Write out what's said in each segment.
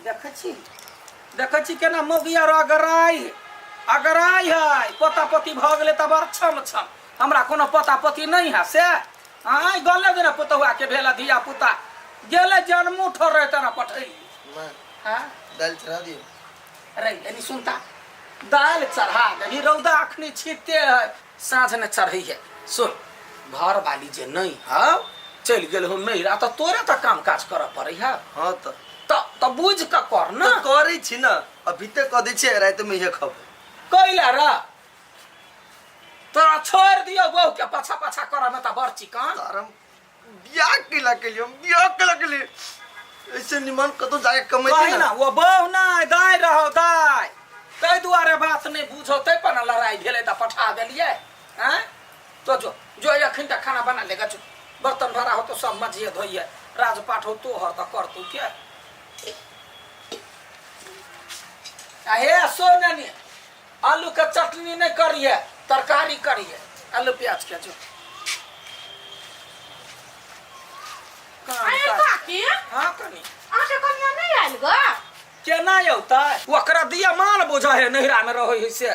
देखै छी, देखै छी केना मौगिया अगराइ अगराइ है। पोता पोती भऽ गेलै तऽ बड़ छम छम। हमरा कोनो पोता पोती नहि है से आँय गले देने पुतहुआ के भेल धिया पुता गेलै जन्मू ठोर रहे तेना पठैली। माँ, हाँ? दालि चढ़ा दियौ। अरे एनी सुनता, दालि चढ़ा देबही, रौदा अखनी छिते है, साँझ ने चढ़ै है। सुन, घर वाली जे नहीं है चलि गेल हो नैहरा, तऽ तोरे तऽ काम काज करऽ पड़ै है। हाँ तऽ। तऽ बुझ कऽ कर ना। तऽ करै छी ना, अभी तक कऽ दै छियै, रातिमे इहे खबै। कैला रे तोरा छोड़ि दियौ बहू के पाछा पाछा करऽ में तऽ बड़ चिकन। तार हम बियाह कैला केलियै, हम बियाह कैला केलियै, ऐसे निमन कतौ जाके कमेती कही ना। ना वो बहू नहि दाय रहो दाय, ताहि दुआरे बात नहि बुझो, ताहि पर ने लड़ाई भेलै तऽ पठा देलियै। आँय तो जो जो अखन तक खाना बना लेगा, जो बर्तन भरा हो तो सब मजिए धोइए, राजपाट हो तो हर तऽ कर तू के। आ हे सोननी, आलू के चटनी नहीं करिए, तरकारी करिए आलू प्याज के। जो काम अरे काज। काकी। हाँ कनी। अहाँके कनिया नहीं आयल ग? केना औतै, ओकरा दिया मान बुझै है नैहरा में रहै है से।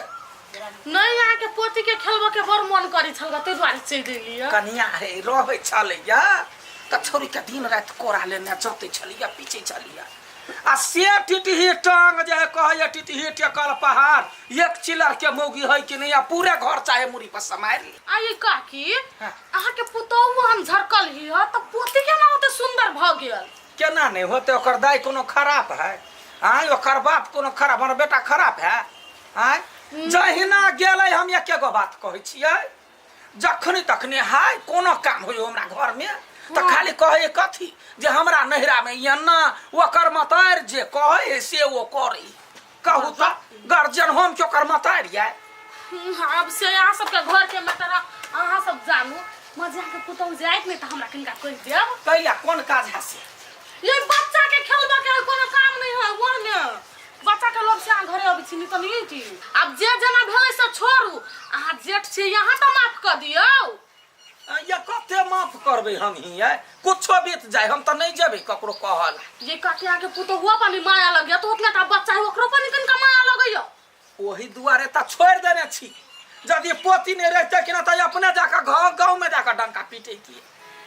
नहीं, अहाँके पोती के खेलबऽ के बड़ मन करै छल ग, ताहि दुआरे चलि एलियै। कनिया हे रहै छलैया तऽ छौड़ी के दिन राति कोरा लेने जतै छलैया, पीचै छलैया, आ से टिटही टांग जे है कहैया टिटही टेकल पहाड़, एक चिलर के मौगी है कि नहीं, आ पूरे घर चाहे मुड़ी पर समारि ली। आ ये काकी, हाँ। अहाँके पुतोहु हम झरकल ही ह तऽ पोती केना ओते सुंदर भऽ गेल? केना नहीं होते, ओकर दाई कोनो खराब है? आँय ओकर बाप कोनो खराब, हमर बेटा खराब है? आँय जहिना गेलै हम एके गो बात कहै छियै, जखनी तखनी हाय कोनो काम होय हमरा घर में तऽ खाली कहै कथी जे हमरा नैहरा में एना ओकर मतारि जे कहै से ओ करै। कहू तऽ गार्जियन हम कि ओकर मतारि ये? आब से अहाँ सबके घर के मैटर अहाँ सब जानू। मजा के पुतहु जाइत नहीं तऽ हमरा किनका कहि देब। कैला कोन काज है से? ये बच्चा के खेलबा के कोनो काम नहीं है, ओहने बच्चा के लोग से अहाँ घरे अबै छी नहीं तऽ नहीं की। आब जे जेना भेलै से छोड़ू, अहाँ जेठ छी, यहाँ तऽ माफ कऽ दियौ। ये कते माफ करबै हम ही, ये कुछो बीत जाय हम तऽ नहीं जेबै ककरो कहल। ये काकी, अहाँके पुतहुआ पानी माया लगैया तऽ ओतना टा बच्चा है, ओकरो पानी कनिका माया लगैया। ओही दुआरे तऽ छोड़ि देने छी, यदि पोती नहीं रहते कि ना तऽ अपने जाकर गाँव गाँव में जाकर डंका पीटैतियै।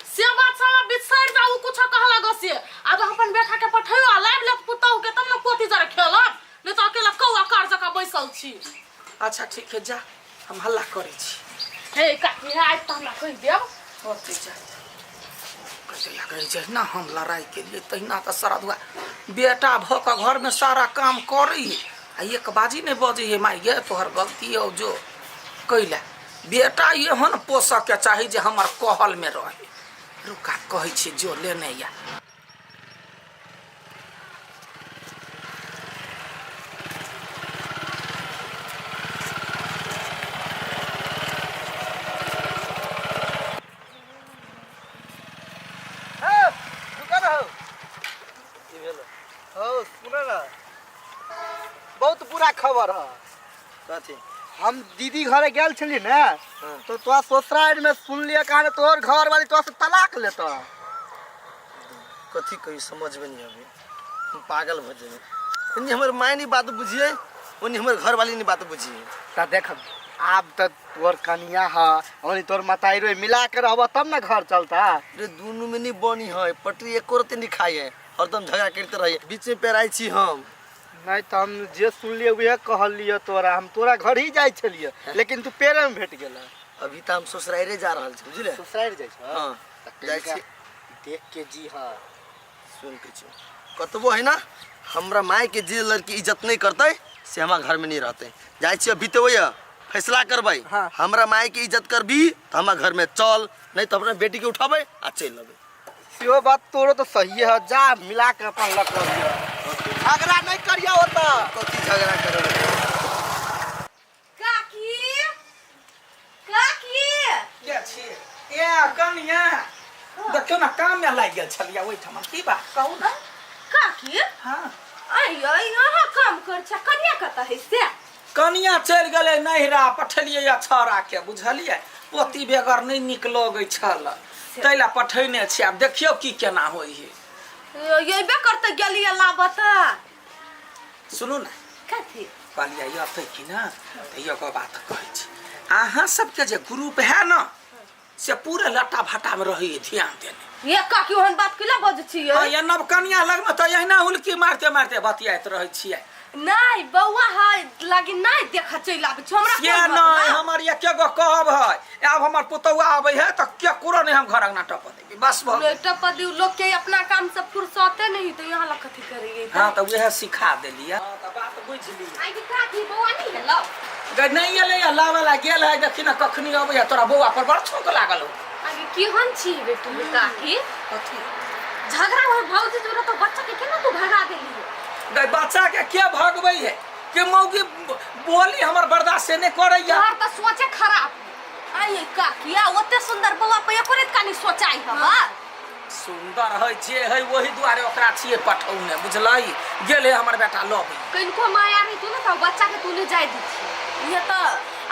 से बात सब बिसरि जाउ, कुछो कहलक से आब अपन बेटा के पठैयो आ लाबि लेत पुतहु के, तब ने पोती जरा खेलब, नहीं तऽ अकेला कौआ कार जकाँ बैसल छी। अच्छा ठीक है, जा हम हल्ला करै छी। हे काकी, हे आबि तऽ हमरा कहि देब। होते जा कैसे लगै छै ना, हम लड़ाई के लिए तहिना तऽ सरदुआ बेटा भऽ कऽ घरमे सारा काम करै है आ एक बाजी नहि बजै है, माय गे तोहर गलती हौ। जो कैला बेटा एहन पोसऽके चाही जे हमर कहलमे रहे। रुका कहै छी जो लेने या। हो सुन ना, बहुत बुरा खबर है। कथी? हम दीदी घरे गेल छली ने तो तोरा ससुराल में सुनलिए कहा तोहर घर वाली तोरा से तलाक लेता। कथी कही समझ में नहीं आवे, हम पागल भ जेबै। ओनी हमर माय नहीं बात बुझिए, ओनी हमर घर वाली नहीं बात बुझिए। त देख आब त तोहर कनिया है ओनी तोहर मताई मिला के रहब तब ना घर चलता। रे दुनू में नहीं बनी है, पटरी एको रत्ती नहीं खाई है, हरदम झगड़ा करते रहिए, बीच में पेराई छी हम। नहीं तो हम जे सुनलिए उहे कहलिए तोरा, हम तोरा घर ही जाइ छलिए लेकिन तू पेड़े में भेट गेल। अभी तो हम ससुरारे जा रहल छी, बुझले? ससुरार जाइ छ? हाँ, त जाइ छी। देख के जी। हाँ सुन के छी कतबो है ना, हमरा माय के जे लड़की इज्जत नहीं करते से हमरा घर में नहीं रहते। जाइ छी अभी तो वही फैसला करबै। हाँ। हमरा माय के इज्जत करबी तो हमरा घर में चल, नहीं तो अपना बेटी के उठाबै आ चलि अबै। सेहो बात तोरो तो सही है, जा मिला के अपन लग करियो, झगड़ा नहीं करियो होता। कथी झगड़ा करबै? काकी, काकी। के छी ए कनिया? देखियौ ने काम में लागि गेल छलियै ओहिठाम, की बात कहू ने। काकी। हाँ। अइयो अहाँ काम कर छ, कनिया कतऽ है से? कनिया चलि गेलै नैहरा, पठेलियै या छौड़ा के, बुझलियै? पोती बेगर नहि नीक लगै छल ताहि लए पठेने छी, आब देखियौ की केना होइ है। अयबे करतै, गेलियै लाबऽ तऽ। सुनू ने। कथी? कहलियै अतै कि ना, तऽ एगो बात कहै छी, अहाँ सबके जे ग्रुप है न से पूरे लट्टा भाटा में रही ध्यान देने। ये काकी, ओहन बात किला बजै छियै? हाँ, ये नवकनिया लगमे तऽ एहिना हुलकी मारते मारते बतियाइत रहै छियै। नहीं बौआ है लागी नहीं देखा चलि आबै छै हमरा। से कोन नहीं, मतलब? हमर एके गो कहब है, आब हमर पुतौआ आबै है तऽ केकरो नहीं हम घर अंगना टप देबै, बस भऽ गेल। बेटा पदी लोग के अपना काम से फुर्सते नहीं तो यहाँ लग कथी करिए? हाँ, तऽ उएह सिखा देलियै। हाँ, तऽ बात बुझि लियै। आई के काकी, बौआ नहीं हेलो? गै, नहि एलै है, लाबै ला गेल है, देखी ने कखनी अबै है। तोरा बौआ पर बड़ छौंक लागल हो। आगे केहन छी बेटू काकी? कथी? झगड़ा हो भौजी जोरा तो बच्चा के केना तू भगा देली? गै, बच्चा के के भगबै है? के मौगी बोली हमर बर्दाश्त से नहि करैया। तोहर तऽ सोचे खराब आई काकी, आ ओते सुंदर बौआ पे एको रात कानी सोचाई हवा। सुंदर है जे है, वही दुआरे ओकरा छियै पठौने, बुझलै? गेल है हमर बेटा लबै। कनिको माया रही तू ना तो बच्चा के तू ले जाय दी। ये तो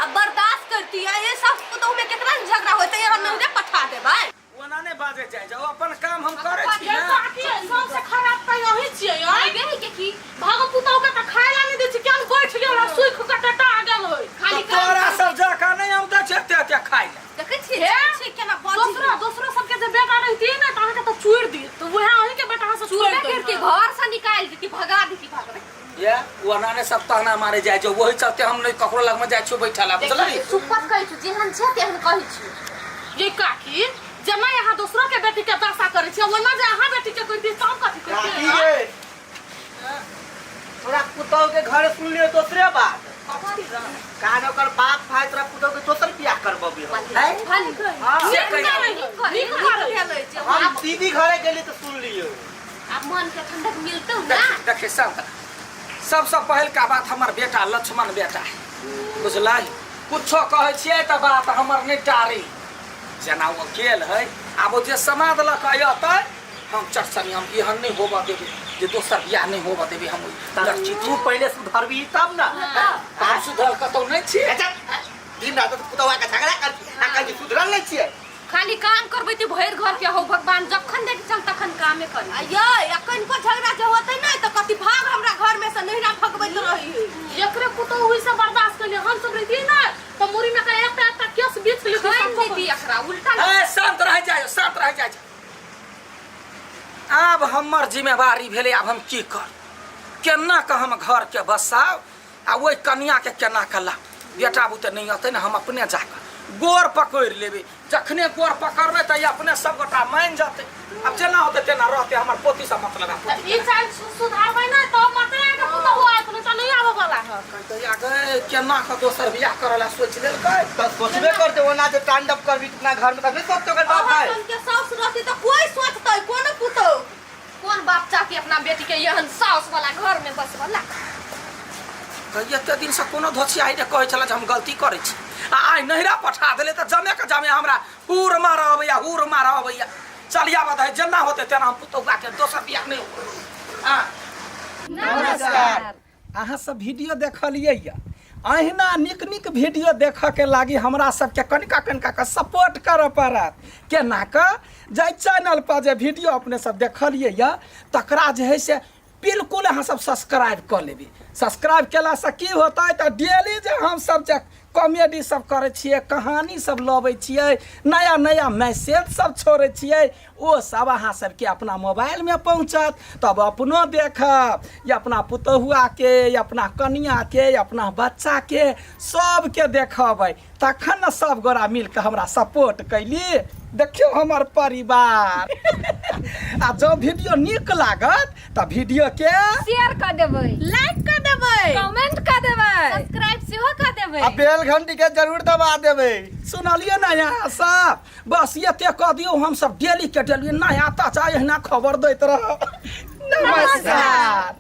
अब बर्दाश्त करती है ये सब तो में केकरा से झगड़ा होते यहाँ नहीं पठा देबै। ओना नहि बाजै जाइ जाओ, अपन काम हम करै छी ये ने। काकी, सबसे खराब तऽ यही छियै। आई गई के की? भागो, पुतहु के तऽ खाय ला नहि दै छी, केहन बैठ गेल है, सुखि कऽ टटा गेल है। खाली तऽ तोरा सब जकाँ नहि हम दै छियै एते एते खाइ लए। देखै छियै हे? छी केना बाजै। दोसरो दोसरो सबके जे बेटा रहिती ने तऽ अहाँके तऽ चूरि दी, तऽ वएह अहींके बेटा अहाँ से चूड़े छोड़ि करके दै। घर से निकाल देती, भगा देती, भगवे। ये ओना ने सब तहना मारे जाइ छै, वही चलते हम नहि ककरो लगमे जाइ छियै बैठल ला, बुझलै? सुपत कहै छु, जेहन छै तेहन कहै छु। ये काकी, जेना यहाँ दोसरो के बेटी के दशा करै छियै, ओना जे अहाँ बेटी के करती तब कथी काकी करती? गे, तोरा पुतहु के घर सुनलियो दोसरे बात, कान ओकर बाप भाई तोरा पुतहु के दोसर बियाह करबबी हो। हाँ। से कहिया? नीक करै। हम दीदी घरे गेली तऽ सुनलियो। आब मन के ठंडक मिलतौ ना? देखी देखी, शांत। सबसँ पहिलका बात, हमर बेटा लक्ष्मण बेटा है, बुझलै? कुछो कहै छियै तऽ बात हमर नहि टारी। जेना ओ गेल है, आब ओ जे समाद लऽ कऽ अयतै, हम चटचनी हम एहन नहि होबऽ देबै जे दोसर बियाह नहि होबऽ देबै हम ओहि लड़की। तू पहिले सुधरबी तब ना। हम सुधरल कतौ नहि छियै। अच्छा, दिन रात तऽ पुतहुआ के झगड़ा करती आ कहै छी सुधरल नहि छियै। खाली काम करबै तऽ भरि घर के हौ भगवान, जखन देख चल तखन कामे करी। आ यै, आ कनिको झगड़ा जे होतै नै तऽ कथी भाग हमरा घर में से नहिरा भगबैत रही। एकरे पुतहु हुई से बर्दाश्त केलियै हम सब, रहितियै ने तऽ मुड़ी में के एकटा एकटा केस बीछ लेती। खाइन देती एकरा उल्टा। ए, शांत रह जाय, शांत रह जाय। आब हमर जिम्मेवारी भेलै, आब हम की कर, केना कऽ हम घर के बसाव आ ओहि कनिया के केना कऽ लाब। बेटा बुते नहि अतै ने, हम अपने जाकऽ गोर पकड़ि लेबै। जखने गोर पकड़बै तऽ ई अपने सब गोटा मानि जेतै। आब जेना होतै तेना रहतै, हमर पोती से मतलब है पोती। ई चाल सुधारबै ने तऽ मात्र अहाँके पुतहु आयत, नहि तऽ नहि आबऽ वाला है। कहतै, आ गै, केना कऽ दोसर बियाह करऽ ला सोचि लेलकै? तऽ सोचबे करते, ओना जे तांडव करबी अपना घर में तब नहि सोचते ओकर बाप अहाँ भाई। के साउस रहती तऽ कोई सोचतै? कोनो पुतहु, कोन बाप चाहती अपना बेटी के एहन साउस वाला घर में बसवला? तऽ एते दिनसँ कोनो धोसियाही नहि कहै छलै जे हम गलती करै छी, आ आइ नैहरा पठा देलै तऽ जमे के जमे हमरा हूर मारऽ अबैया, हूर मारऽ अबैया। चलिया बधाई, जेना होतै तेना, हम पुतहुआ के दोसर बियाह नहि होबै। आ नमस्कार। अहाँ सब वीडियो देखलियै यऽ, अहिना नीक नीक वीडियो देखऽके लागी हमरा सबके कनिका कनिका कऽ सपोर्ट करऽ पड़त। केना कऽ? जाहि चैनल पर जे वीडियो अपने सब देखलियै यऽ तकरा जे है से बिल्कुल अहाँ सब सब्सक्राइब कऽ लेबै। सब्सक्राइब केलासँ की होतै? तऽ डेली जे हमसब जे कॉमेडी सब करै छियै, कहानी सब लबै छियै, नया नया मैसेज सब छोड़ै छियै, ओ सब अहाँ सबके अपना मोबाइलमे पहुँचत। तब अपनो देखब या अपना पुतहुआके या अपना कनिआके या अपना बच्चाके, सबके देखबै, तखन ने सब गोरा मिलके हमरा सपोर्ट कैली। देखियौ हमर परिवार। आ जँ वीडियो नीक लागत तऽ वीडियोके शेयर कऽ देबै, लाइक कऽ देबै, कमेंट कऽ देबै, सब्सक्राइब सेहो कऽ देबै आ बेल घंटी के जरूर दबा देबै। सुनलियै ने यहाँ सब? बस एते कऽ दियौ, हमसब डेली के डेली नया ताजा एहिना खबर दैत रहब। नमस्कार।